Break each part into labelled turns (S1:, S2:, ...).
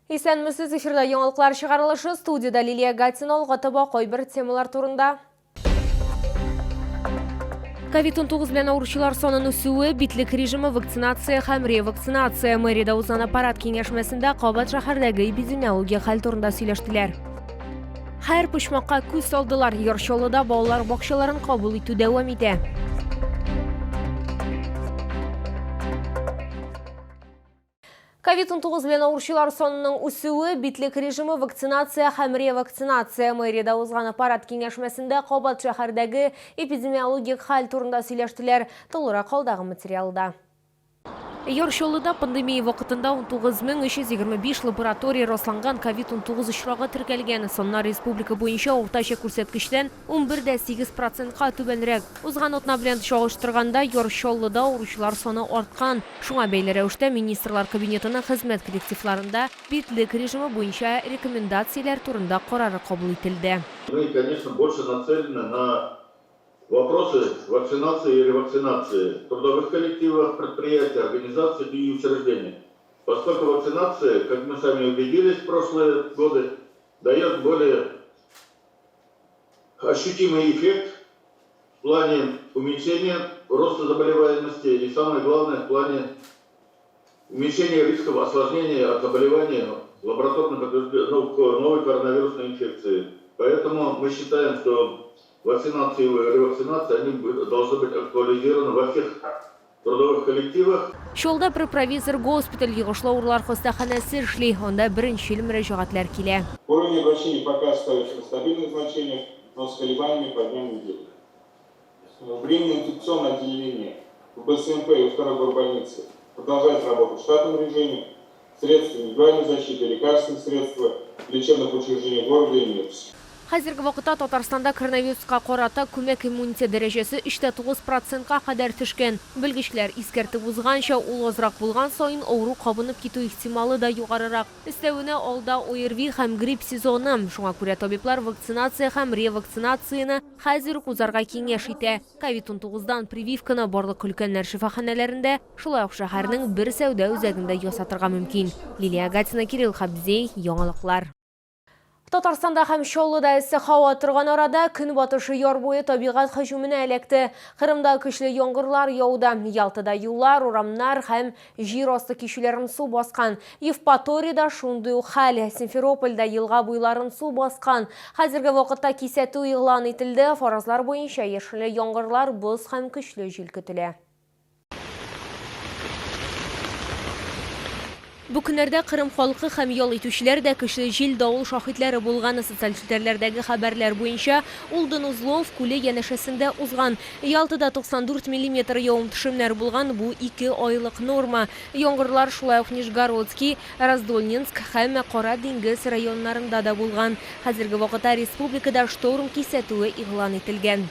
S1: Исәнмесез, эфирда яңалыклар чыгарылышы, студиядә Лилия Гатина, алга таба кайбер темалар турында. Ковид-19 белән авыручылар санын үсүе, битлек режимы, вакцинация һәм ревакцинация. Мэриядә узган аппарат киңәшмәсендә кабат шәһәрдәге эпидемиология хәл турында сөйләштеләр. Һәр почмакка күз салдылар. Яр Чаллыда балалар бакчаларын кабул итү дәвам итә. Ковид-19 белән авыручылар санының үсүе, битлек режимы, вакцинация һәм ревакцинация. Мэриядә узган аппарат киңәшмәсендә кабат шәһәрдәге эпидемиологик хәл турында сөйләштеләр. Тулырак алдагы материалда. Яр Чаллыда пандемия вакытында 19325 лаборатория расланган ковид-19 очрагы теркәлгән. Саннар республика буенча уртача күрсәткечтән 11,8 процентка түбәнрәк. Узган атна белән чагыштырганда, Яр Чаллыда авыручылар саны арткан. Шуңа бәйле рәвештә Министрлар Кабинетының хезмәт коллективларында битлек режимы буенча рекомендацияләр турында карары кабул ителде.
S2: Мы, конечно, больше нацелены на вопросы вакцинации и ревакцинации в трудовых коллективах, предприятий, организаций и учреждений. Поскольку вакцинация, как мы сами убедились в прошлые годы, дает более ощутимый эффект в плане уменьшения роста заболеваемости и, самое главное, в плане уменьшения рисков осложнения от заболевания лабораторно ну, новой коронавирусной инфекции. Поэтому мы считаем, что вакцинация и ревакцинация они должны быть актуализированы во всех трудовых коллективах.
S1: Чаллыда бер провизор госпиталь, йогышлы авырулар хастаханәсе эшли, анда беренчел мөрәҗәгатьләр килә.
S3: Уровень обращений пока остается на стабильных значениях, но с колебаниями по дням недели. Временное инфекционное отделение в БСМП и второй горбольнице продолжает работу в штатном режиме. Средства индивидуальной защиты, лекарственные средства в лечебных учреждениях города имеются.
S1: Хәзерге вакытта Татарстанда коронавируска карата күмәк иммунитет дәрәҗәсе 3,9 процентка кадәр төшкән. Белгечләр искәртеп узганча, ул азрак булган саен авыру кабынып китү ихтималы да югарырак. Өстәвенә, алда ОРВИ һәм грипп сезоны. Шуңа күрә табиблар вакцинация һәм ревакцинацияне хәзер үк узарга киңәш итә. Ковид-унтугыздан прививканы барлык өлкәннәр шифаханәләрендә, шулай ук шәһәрнең бер сәүдә үзәгендә ясатырга мөмкин. Лилия Гатина, Кирилл Хабзей, Яңалыклар. Татарстанда һәм Чаллыда эссе һава торган арада көнбатыш яр буе табигать һөҗүменә эләкте. Кырымда көчле яңгырлар яуды. Ялтада юллар, урамнар һәм Җир асты кичүләрен су баскан. Евпаториядә шундый ук хәл. Симферопольдә елга буйларын су баскан. Хәзерге вакытта кисәтү игълан ителде. Фаразлар буенча, яшенле яңгырлар, боз һәм көчле җил көтелә. Бу көннәрдә Кырым халкы һәм ял итүчеләр дә көчле җил-давыл шаһитләре булган. Социаль челтәрләрдәге хәбәрләр буенча, ул Донузлов күле янәшәсендә узган. Ялтада 94 миллиметр явым-төшемнәр булган, бу ике айлык норма. Яңгырлар шулай ук Нижегородский, Раздольненск һәм Кара диңгез районнарында да булган. Хәзерге вакытта республикада шторм кисәтүе игълан ителгән.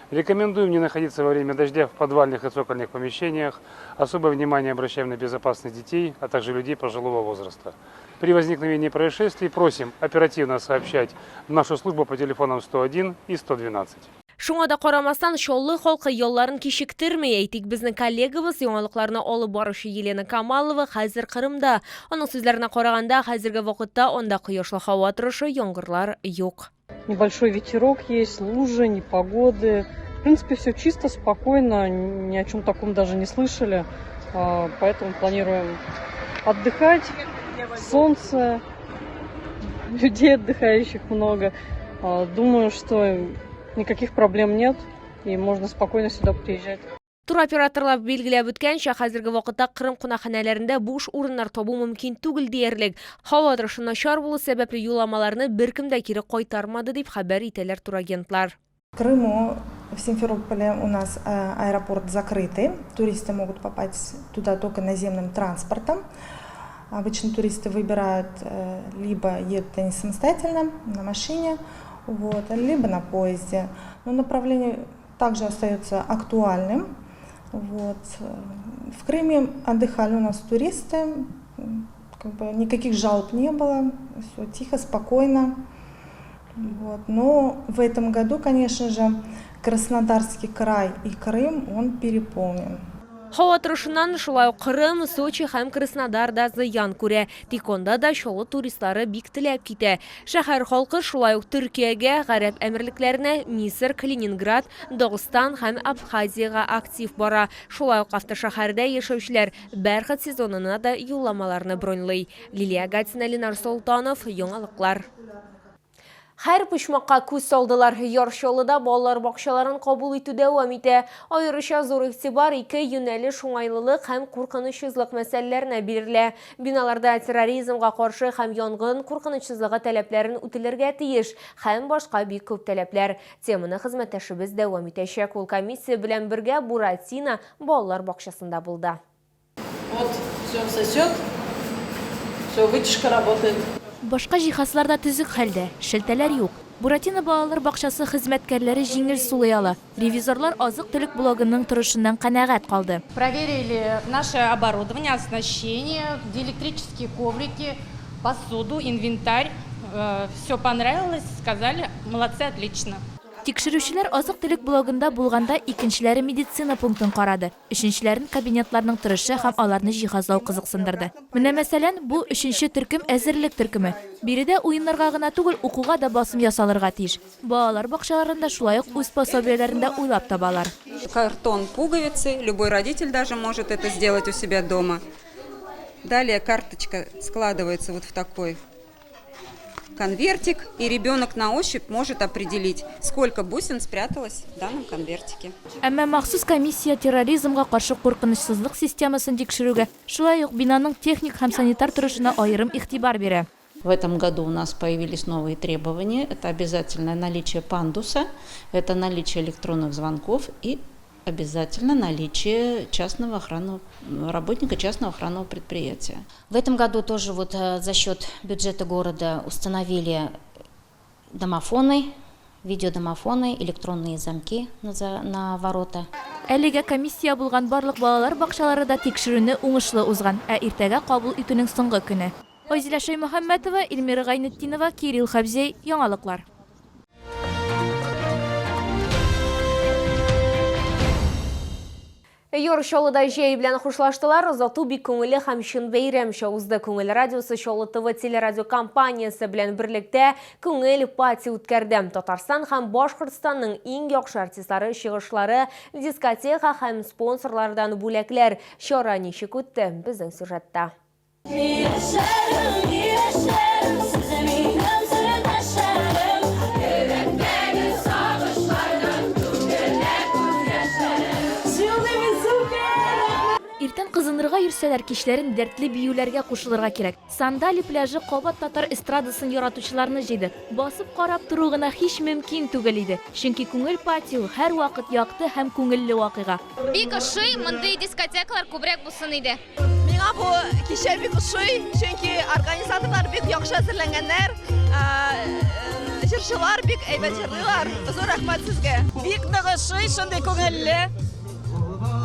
S4: Рекомендуем не находиться во время дождя в подвальных и цокольных помещениях. Особое внимание обращаем на безопасность детей, а также людей пожилого возраста. При возникновении происшествий просим оперативно сообщать в нашу службу по телефонам 101 и 112.
S1: Шуңа да карамастан, Чаллы халкы ялларын кичектерми. Әйтик, безнең коллегабыз, яңалыкларны алып баручы Елена Камалова хәзер Кырымда. Аның сүзләренә караганда, хәзерге вакытта анда кояшлы һава торышы, яңгырлар юк.
S5: Небольшой ветерок есть, лужи, непогоды. В принципе, все чисто, спокойно, ни о чем таком даже не слышали. Поэтому планируем отдыхать. Солнце, людей отдыхающих много. Думаю, что никаких проблем нет и можно спокойно сюда приезжать.
S1: Туроператорлар билгеләп үткәнчә, хәзерге вакытта Кырым кунакханәләрендә буш урыннар табу мөмкин түгел диярлек. Һава торышы начар булу сәбәпле юлламаларны беркем дә кире кайтармады, дип хәбәр итәләр турагентлар.
S6: В Крыму, в Симферополе у нас аэропорт закрытый, туристы могут попасть туда только наземным транспортом. Обычно туристы выбирают, либо едут они самостоятельно на машине, вот, либо на поезде. Но направление также остается актуальным. Вот. В Крыме отдыхали у нас туристы, как бы никаких жалоб не было, все тихо, спокойно. Вот. Но в этом году, конечно же, Краснодарский край и Крым, он переполнен.
S1: Һава торышыннан шулай ук Кырым, Сочи һәм Краснодар да зыян күрә. Тик анда да Чаллы туристлары бик теләп китә. Шәһәр халкы шулай ук Төркиягә, Гарәп Әмирлекләренә, Мисыр, Калининград, Дагыстан һәм Абхазиягә актив бара. Шулай ук автошәһәрдә яшәүчеләр бәрхет сезонына да юлламаларны броньлый. Лилия Гатина, Ленар Солтанов, Яңалыклар. Һәр почмакка күз салдылар. Яр Чаллыда балалар бакчаларын кабул итү дәвам итә. Аеруча зур игътибар ике юнәлеш уңайлылык һәм куркынычсызлык мәсьәләләренә бирелә. Биналарда терроризмга каршы һәм янгын куркынычсызлыгы таләпләрен үтелергә тиеш һәм башка бик күп таләпләр. Теманы хезмәттәшебез дәвам итәчәк. Ул комиссия белән бергә Буратино балалар бакчасында булды.
S7: Вот, все сосет, все, вытяжка работает.
S8: Башка җиһазлар да төзек хәлдә, шелтәләр юк. Буратино балалар бакчасы хезмәткәрләре җиңел сулый ала. Ревизорлар азык-төлек блогының торышыннан канәгать калды.
S9: Проверили наше оборудование, оснащение, диэлектрические коврики, посуду, инвентарь. Все понравилось, сказали, молодцы, отлично.
S8: Тикшерүчеләр азык-төлек блогында булганда икенчеләре медицина пунктын карады. Өченчеләрен кабинетларның торышы һәм аларны җиһазлау кызыксындырды. Менә, мәсәлән, бу өченче төркем әзерлек төркеме. Биредә уеннарга гына түгел, укуга да басым ясалырга тиеш. Балалар бакчаларында шулай ук үз пособиеләрен дә уйлап табалар.
S10: Картон пуговицы, любой родитель даже может это сделать у себя дома. Далее карточка складывается вот в такой конвертик, и ребенок на ощупь может определить, сколько бусин спряталось в данном конвертике.
S8: Әмма махсус комиссия терроризмга каршы куркынычсызлык системасын тикшерүгә, шулай ук бинаның техник һәм санитар торышына аерым игътибар бирә.
S11: В этом году у нас появились новые требования. Это обязательное наличие пандуса, это наличие электронных звонков и обязательно наличие частного охранного работника частного охранного предприятия.
S12: В этом году тоже вот э, за счет бюджета города установили домофоны, видеодомофоны, электронные замки на, на ворота.
S8: Әлегә комиссия булган барлык балалар бакчалары да тикшерүне уңышлы узган, ә иртәгә кабул итүнең соңгы көне. Айзилә Шәймөхәммәтова, Эльмира Гайнетдинова, Кирилл Хәбзей, Яңалыклар.
S1: Йор Чаллыда җәй белән хушлаштылар. Озату бик күңелле һәм чын бәйрәмчә узды. Күңел радиосы Чаллы ТВ телерадиокомпаниясе белән берлектә Күңел пати үткәрде. Татарстан һәм Башкортстанның иң яхшы артистлары чыгышлары, дискотека һәм спонсорлардан бүләкләр. Чара ничек үтте? Безнең сюжетта.
S8: Иртән кызынырга йөрсәләр, кичләрен дәртле биюләргә кушылырга кирәк. Сандали пляжы кабат татар эстрадасын яратучыларны җыйды. Басып карап тору гына һич мөмкин түгел иде. Чөнки күңел пати ул һәрвакыт якты һәм күңелле вакыйга.
S13: Бик ошый, мондый дискотекалар күбрәк булсын иде.
S14: Миңа бу кичә бик ошый, чөнки организаторлар бик яхшы әзерләнгәннәр, җырчылар бик әйбәт җырлыйлар. Зур рәхмәт сезгә.
S15: Бик нык ошый, шундый күңелле.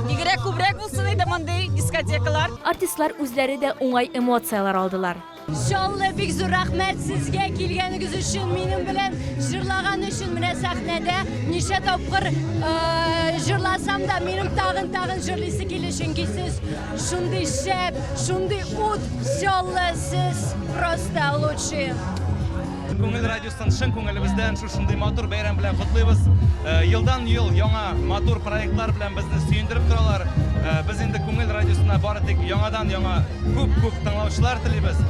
S15: Бигрәк күбрәк булсын иде мондый дискотекалар.
S8: Артистлар үзләре дә уңай эмоцияләр алдылар.
S16: Чаллы, бик зур рәхмәт сезгә килгәнегез өчен, минем белән җырлаган өчен. Менә сәхнәдә ничә тапкыр җырласам да, минем тагын-тагын җырлыйсы килә, чөнки сез шундый шәп, шундый ут, Чаллы, сез просто лучшие.
S17: Күңел радиосын чын күңелебездән шушындый матур бәйрәм белән котлыйбыз. Елдан-ел яңа матур проектлар белән безне сөендереп торалар. Без инде Күңел радиосына бары тик яңадан-яңа Күп-күп тыңлаучылар телибез.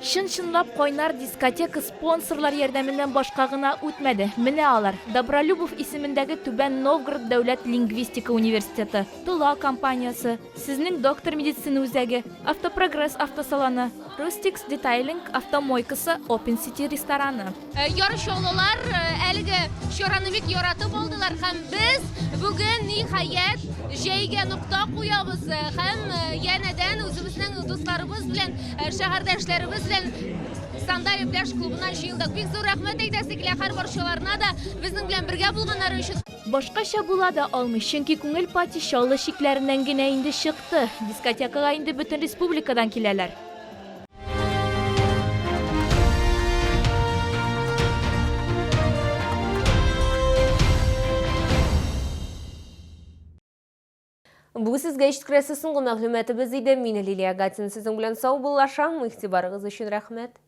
S8: Чын-чынлап кайнар дискотека спонсорлар ярдәменнән башка гына үтмәде. Менә алар, Добролюбов исемендәге Түбән Новгород дәүләт лингвистика университеты, Тула компаниясе, Сезнең доктор медицина үзәге, Автопрогресс автосалоны, Рустикс детайлинг автомойкасы, Open City рестораны.
S13: Яр Чаллылар әлеге чараны бик яратып алдылар һәм без бүген ниһаять җәйгә нокта куябыз һәм янәдән үзебезнең дусларыбыз белән, шәһәрдәшләребез белән Сандали пляж клубына җыелдык. Бик зур рәхмәт әйтәсе килә һәр барчаларына да безнең белән бергә булганнары өчен.
S8: Башкача була да алмый, чөнки күңел пати Чаллы чикләреннән генә инде чыкты. Дискотекага инде бөтен республикадан киләләр.
S1: Бу Бу сезгә җиткерәсе соңгы мәгълүматыбыз иде. Мин Лилия Гатина сезнең белән саубуллашам. Игътибарыгыз өчен рәхмәт.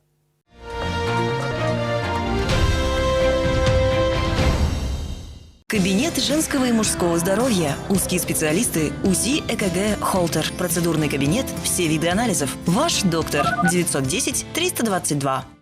S18: Кабинет женского и мужского здоровья. Узкие специалисты, УЗИ, ЭКГ, Холтер. Процедурный кабинет, все виды анализов. Ваш доктор. 910 322.